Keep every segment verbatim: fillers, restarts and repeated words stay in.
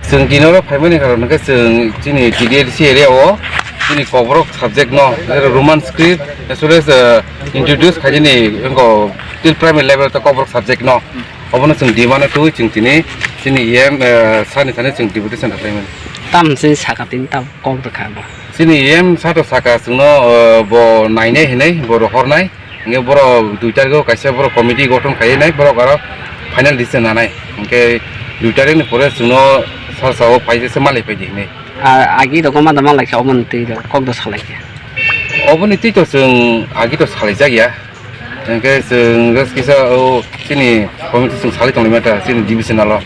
Chwng tini oro phaimani karon hwnkhe chwng chini T D L C area o chini Kokborok subject no, Roman script, as well as, uh, introduce khainani wngkha till primary level to Kokborok subject no. Obono chwng demand o twi chwng tini chini E M, uh, sani thani chwng deputation rwlaimani. Tam se saka tini tam kok rwkha bo. Chini E M sir to saka chwngno, uh, bo nainai hinwi bo rohornai. Hingke borok dui tarikh o kaisa borok committee gothon khainai, borok aro final decision nanai. Hingke dui tarikh ni pore chwngno sar sao phai se malai phai di hinwi. A, agi rok ma da malai kha, oboni twi rok kok do salai kha. Oboni twi to chwng agi to salai jak ya. Hingke chwng just kisa o chini committee chwng salai tonglaima ta chini divisional o.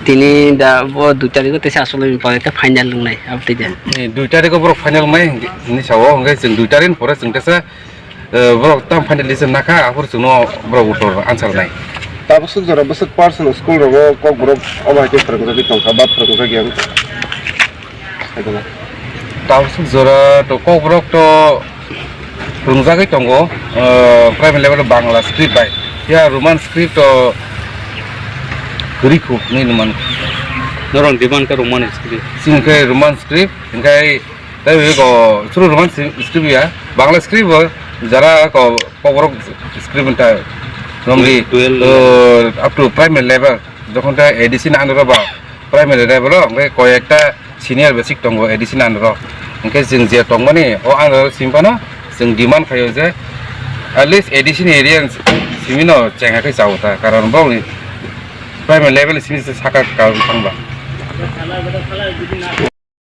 Tini da bo dui tarikh o teisa aswk pore ta final wngnai, abo twi da. Ni dui tarikh o borok final wngnai hinwi sao, hingke chwng dui tarikh ni pore chwng teisa, eh, borok tam final decision nakha, aphuru chwngno borok uttor answer nai. Tabuk swk jora bwswk personal school rogo Kokborok obo hai khe phwrwngjagwi tongkha ba phwrwngjak ya wngkha? Tabuk swk jora to Kokborok to phwrwngjagwi tongo, uh, primary level o Bangla script bai. Ya Roman script to kwrwi khu hinwi numan. Norok demand khe Roman script. Chini khe Roman script, hingkhai tei bai ko chwrwk Roman script ya, Bangla script bo jara ko Kokborok script ta normally, twelve, uh, up to primary level, jokhon ta A D C ni under o ba primary level o, hingkhai koi ekta senior basic tongo A D C ni under o. Hingke chwng je tongmani o under o simi phano chwng demand khaio je at least A D C ni area ni simi no chengha khe chao ta, karon borok ni primary level ni simi se saka ka thangba.